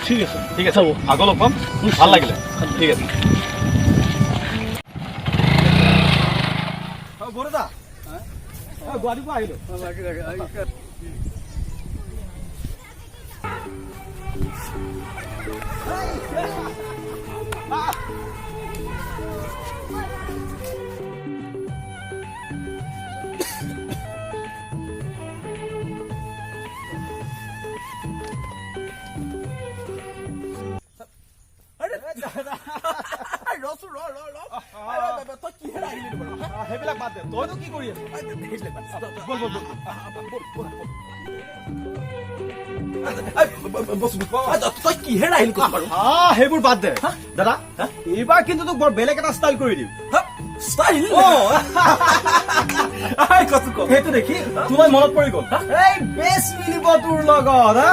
ঠিক আছে, ঠিক আছে, আকৌ লগ পাম। ভাল লাগিলে। ঠিক আছে। বৰদা, গুৱাহাটীৰ পৰা আহিলো। ৰচোন, ৰ ৰ ৰ, তই কিহেৰে আহিলি বাৰু? সেইবিলাক বাদ দে, তইনো কি কৰি আছ? সেইবিলাক বাদ দে। বল বল বল। বল বল বল। তই কিহেৰে আহিলি কচোন বাৰু? আহ, সেইবোৰ বাদ দে দাদা, এইবাৰ কিন্তু তোক বৰ বেলেগ এটা ষ্টাইল কৰি দিম। ষ্টাইল? কচোন ক। সেইটো দেখি তোমাৰ মনত পৰি গ'ল। এই বেছ মিলিব তোৰ লগত, হা?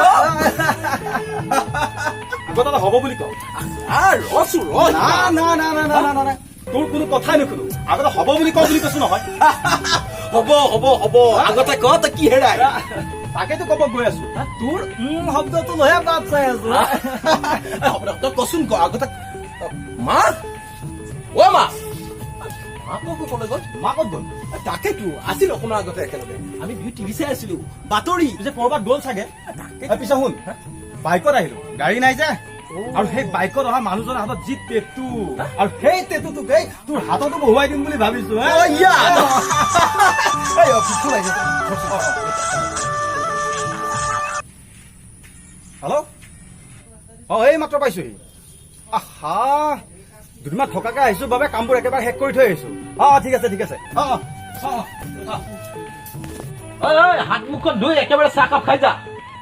আগত এটা হ'ব বুলি কওঁ। ৰচোন, ৰ। না না না না না না না, তোৰ কোনো কথাই নুশুনো। আগতে হ'ব বুলি কওঁ বুলি কৈছো নহয়। হ'ব হ'ব হ'ব, আগতে ক, তই কিহেৰে আহিলি? তাকেতো ক'ব গৈ আছো। তোৰ উম শব্দটো লৈহে বাট চাই আছো। হ'ব দে, তই কচোন ক আগতে। মা, অ মা, মা আকৌ কলৈ গ'ল? মা ক'ত গ'ল? তাকেতো, আছিল অকণমান আগতে একেলগে, আমি দুয়ো টিভি চাই আছিলো, বাতৰি। পিছে ক'ৰবাত গ'ল চাগে। তাকে। এই পিছে শুন, বাইকত আহিলো, গাড়ী নাই যে। আৰু সেই বাইকত অহা মানুহজনৰ হাতত যি টেটু, আৰু সেই টেটুটোকে তোৰ হাততো বহুৱাই দিম বুলি ভাবিছো, হে? অ, ইয়া। এই, অ, ফোন আহিছে। হেল্ল', অ, এই মাত্ৰ পাইছোহি। আহা, দুদিনমান থকাকে আহিছো বাবে কামবোৰ একেবাৰে শেষ কৰি থৈ আহিছো। অ, ঠিক আছে, ঠিক আছে। অ অ অ অ। ঐ ঐ, হাত মুখখন ধুই একেবাৰে চাহকাপ খাই যা।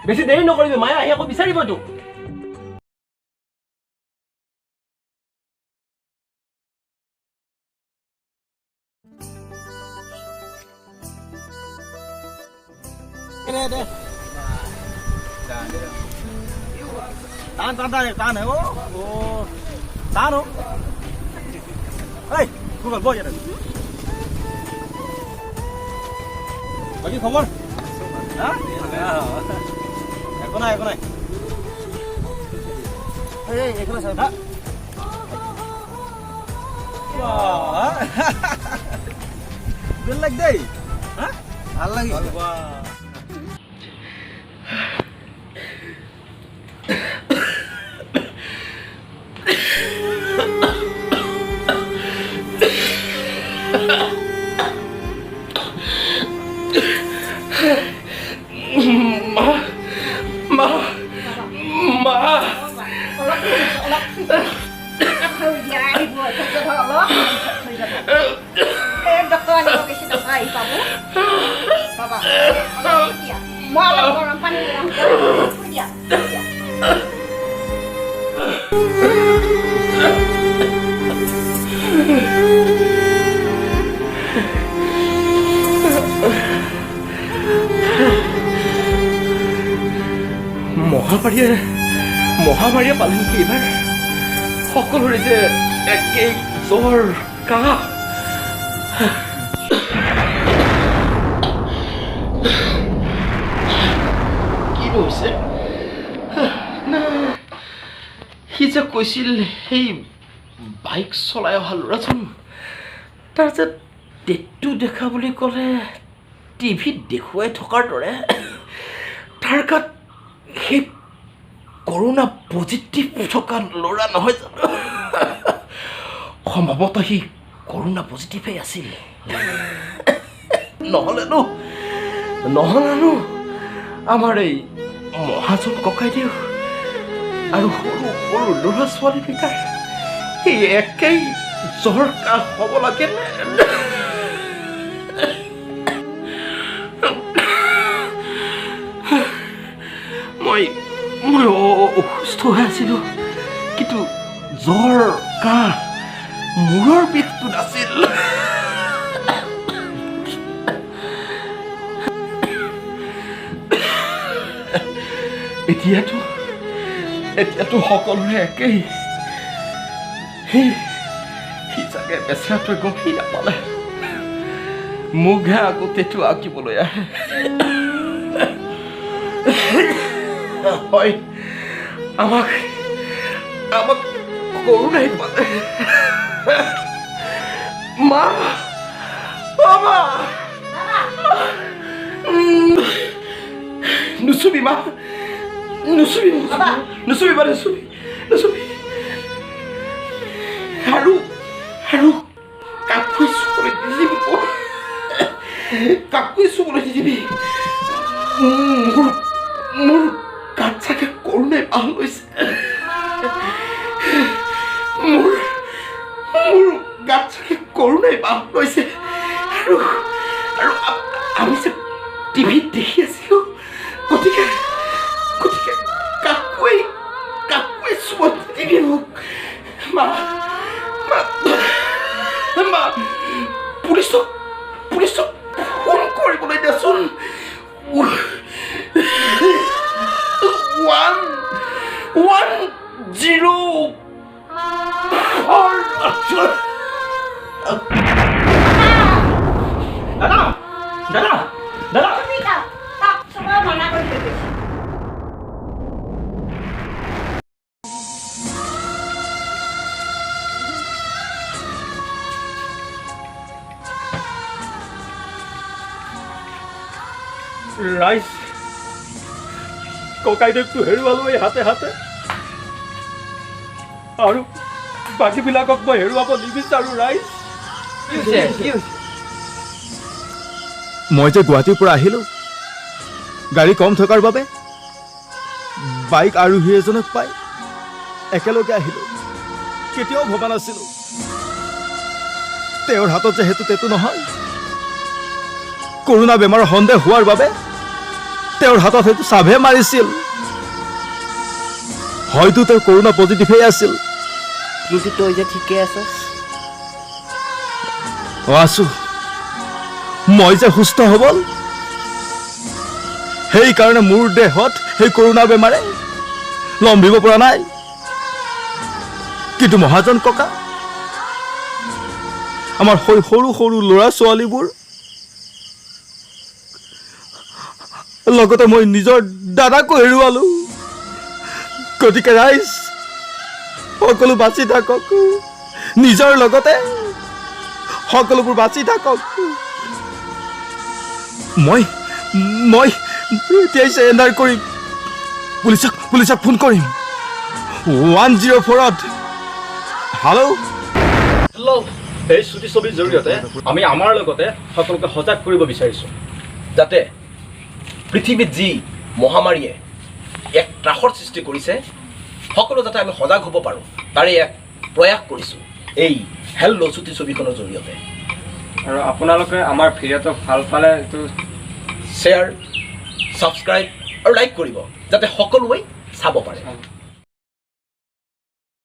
বেছি দেৰি নকৰিবি, মায়ে আহি আকৌ বিচাৰিবতো। দে। টান টান টান টান, অ অ, টান অ। এই গুগল, বহ ইয়াতে। বাকী খবৰ? হা, একো নাই, একো নাই। এই এইফালে চাই। হা, বাহ, বেলেগ দেই। হা, ভাল লাগিছে। বাহ। মা, মা, মা। অলপ অলপ দিয়া, আহিব অলপ হৈ যাব। এই ডক্তৰ আনিব গৈছে, ডক্তৰ আহি পাব। বাবা, অলপ দিয়া, মই অলপ গৰম পানী লৈ আহোঁ। দিয়া দিয়া। মহামাৰীয়ে, মহামাৰীয়ে পালে নেকি এইবাৰ? সকলোৰে যে একেই জ্বৰ, কাহ। কিনো হৈছে না? সি যে কৈছিল, সেই বাইক চলাই অহা ল'ৰাজন, তাৰ যে টেটু দেখা বুলি ক'লে, টিভিত দেখুৱাই থকাৰ দৰে তাৰ গাত সেই কৰোণা পজিটিভ থকা ল'ৰা নহয় জানো? সম্ভৱতঃ সি কৰোণা পজিটিভেই আছিল। নহ'লেনো আমাৰ এই মহাজন ককাইদেউ আৰু সৰু সৰু ল'ৰা ছোৱালীকেইটাৰ সেই একেই জ্বৰ কাহ হ'ব লাগেনে? মই মই অসুস্থ হৈ আছিলোঁ, কিন্তু জ্বৰ, কাহ, মূৰৰ বিষটো নাছিল। এতিয়াতো এতিয়াতো সকলোৰে একেই। সেই সি চাগে বেচেৰাটোৱে গমেই নাপালে, মোকহে আগতেতো আঁকিবলৈ আহে। হয়, আমাক আমাক কৰোণাই পালে। মা, অ মা, নুচুবি মা, নুচুবি, নুচুবি মা, নুচুবি, নুচুবি। আৰু আৰু কাকোৱে চুবলৈ নিদিবি, কাকোৱে চুবলৈ নিদিবি। মোৰ মোৰ গাত চাগে কৰোণাই বাহ লৈছে। মোৰ মোৰ গাত চাগে কৰোণাই বাহ লৈছে। আৰু আৰু আমি যে টিভিত দেখি আছিলোঁ, গতিকে গতিকে কাকোৱে কাকোৱে চুব নিদিবি মোক। মা, মা, মা, পুলিচক পুলিচক ফোন কৰিবলৈ দেচোন। 1 1 0 4। দাদা, দাদা, দাদা। তুমি তাক তাক চবৰে মানা কৰি থৈ গৈছে। ৰাইজ, ককাইদেউকটো হেৰুৱালো এই হাতে হাতে, আৰু বাকীবিলাকক মই হেৰুৱাব নিবিচাৰো। ৰাইজ, মই যে গুৱাহাটীৰ পৰা আহিলোঁ, গাড়ী কম থকাৰ বাবে বাইক আৰোহী এজনক পাই একেলগে আহিলোঁ। কেতিয়াও ভবা নাছিলোঁ তেওঁৰ হাতত যে সেইটো টেটু নহয়। কৰোণা বেমাৰৰ সন্দেহ হোৱাৰ বাবে তেওঁৰ হাতত সেইটো চাভে মাৰিছিল। হয়তো তেওঁ কৰোণা পজিটিভেই আছিল। কিন্তু তই যে ঠিকে আছস? অ, আছো। মই যে সুস্থ সবল, সেইকাৰণে মোৰ দেহত সেই কৰোণা বেমাৰে লম্ভিব পৰা নাই। কিন্তু মহাজন ককা, আমাৰ সৰু সৰু সৰু ল'ৰা ছোৱালীবোৰ, লগতে মই নিজৰ দাদাকো হেৰুৱালো। গতিকে ৰাইজ, সকলো বাচি থাকক, নিজৰ লগতে সকলোবোৰ বাচি থাকক। মই মই এতিয়াই চেৰেণ্ডাৰ কৰিম। পুলিচক পুলিচক ফোন কৰিম 104ত। Hello', hello'. এই চুটি ছবিৰ জৰিয়তে আমি আমাৰ লগতে সকলোকে সজাগ কৰিব বিচাৰিছোঁ, যাতে পৃথিৱীত যি মহামাৰীয়ে এক ত্ৰাসৰ সৃষ্টি কৰিছে, সকলো যাতে আমি সজাগ হ'ব পাৰোঁ, তাৰে এক প্ৰয়াস কৰিছোঁ এই হেল্ল' চুটি ছবিখনৰ জৰিয়তে। আৰু আপোনালোকে আমাৰ ভিডিঅ'টো ভাল পালে এইটো শ্বেয়াৰ, ছাবস্ক্ৰাইব আৰু লাইক কৰিব, যাতে সকলোৱে চাব পাৰে।